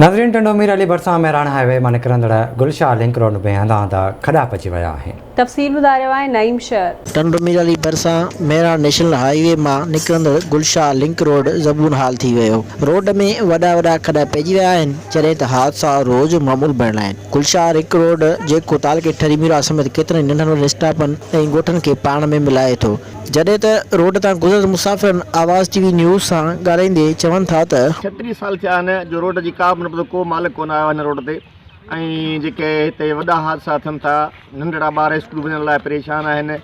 ناظرين ٽنڊو مير علي ڀرسان Mehran high V مان نڪرندڙ گل شاهه لنڪ روڊ ۾ هنڌان هنڌان کڏا پئجي ويا آهن. تفصيل ٻڌائي رهيو آهي نعيم شر. ٽنڊو مير علي ڀرسان مهراڻ نيشنل هاء وي مان نڪرندڙ گل شاهه لنڪ روڊ زبون حال ٿي ويو. روڊ ۾ وڏا وڏا کڏا پئجي ويا آهن، جڏهن ته حادثا روز جو معمول بڻيل آهن. گل شاهه لنڪ روڊ جيڪو تعلقي ٺري ميرواهه سميت ڪيترن ئي ننڍن وڏن اسٽاپن ۽ ڳوٺن کي پاڻ ۾ ملائي ٿو. جڏهن ته روڊ تان گذرندڙ مسافرن آواز ٽي وي نيوز سان ڳالهائيندي چون ٿا ته. 36 سال ٿيا آهن جو روڊ جي ڪا به نه ڪو مالڪ ڪونه آيو آهي هن روڊ تي ۽ جيڪي هتي وڏا حادثا ٿين ٿا ننڍڙا ٻار اسڪول وڃڻ لاء پريشان آهن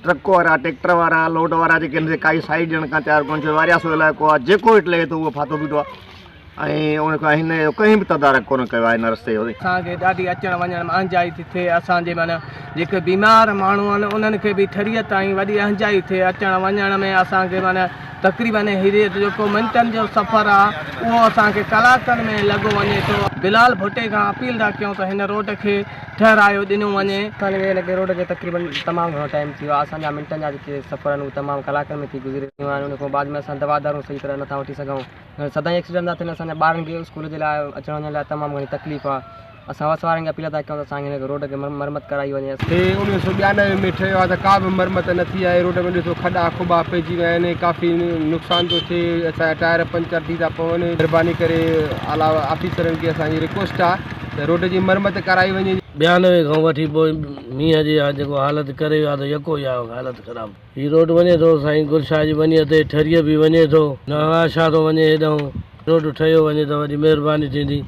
ٽرڪ وارا ٽيڪٽر وارا لوڊ وارا جيڪي آهن سي ڪائي سائيڊ ڏيڻ کان تيار ڪونه ڇو وارياسو علائقو آهي جيڪو هيٺ لهي ٿو اهو ڦاٿو بيٺو آهي ۽ ان کان هن جو ڪنهن به تدارڪ ڪونه ڪيو آهي هن رستي جو. اسان کي ڏاڍي اچڻ وڃڻ ۾ اهنجائي ٿي ٿئي اسان جي معنيٰ جيڪي بيمار ماڻهو آهن انهن کي به ٺريء تائين وڏي اهنجائي ٿئي اچڻ وڃڻ ۾ اسان کي معنيٰ تقريبن هي جيڪو منٽن جو سفر آهي اهو اسان کي ڪلاڪن ۾ لڳو وڃي ٿو بلال ڀٽي کان اپيل ٿا ڪيون ته هن روڊ کي ٺهرايو ڏنو وڃي. اسان کي هن روڊ کي تقريبن تمام گهڻو ٽائيم ٿي ويو آهي اسان جا منٽن جا جيڪي سفر آهن اهي تمام ڪلاڪن ۾ ٿي گذري ويا آهن ان کان بعد ۾ اسان دوا دارون صحيح طرح نٿا وٺي سگهون. سدائين ايڪسيڊنٽ ٿا ٿين اسان جا ٻارن کي اسڪول جي لاء اچڻ وڃڻ لاء تمام گهڻي تڪليف آ اسان وس وارن کي اپيل ٿا ڪيون ته اسان کي هن روڊ کي مرمت ڪرائي وڃي. هي 1992 ۾ ٺهيو آهي ته ڪا به مرمت نه ٿي آهي روڊ ۾ ڏسو کڏا کٻا پئجي ويا آهن ڪافي نقصان ٿو ٿئي اسان جا ٽائر پنچر ٿي ٿا پون مهرباني ڪري اعليٰ آفيسرن کي اسان جي رڪويسٽ آهي ته روڊ جي مرمت ڪرائي وڃي. 92 کان وٺي پوء مينهن جي جيڪو حالت ڪري ويو آهي ته يڪو ئي آهي حالت خراب. هي روڊ وڃي ٿو سائين گل شاهه جي ٻنيء تي، ٺريء به وڃي ٿو، نوان شاهه ٿو وڃي هيڏانهن. روڊ ٺهيو وڃي ته وڏي مهرباني ٿيندي.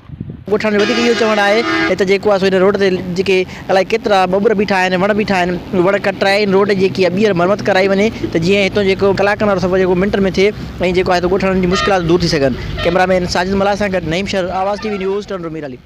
ڳوٺاڻن جو وڌيڪ اهو چوڻ آهي ته جيڪو آهي سو هن روڊ تي جيڪي الائي ڪيترا ٻٻر بيٺا آهن وڻ بيٺا آهن اهي وڻ ڪٽرائي هن روڊ جي جيڪي آهي ٻيهر مرمت ڪرائي وڃي ته جيئن هتان جيڪو ڪلاڪن وارو سفر جيڪو منٽن ۾ ٿئي ۽ جيڪو آهي سو ڳوٺاڻن جي مشڪلات دور ٿي سگهن ڪئميرا مين ساجد ملاح سان گڏ نعيم شر آواز ٽي وي نيوز ٽنڊو مير علي.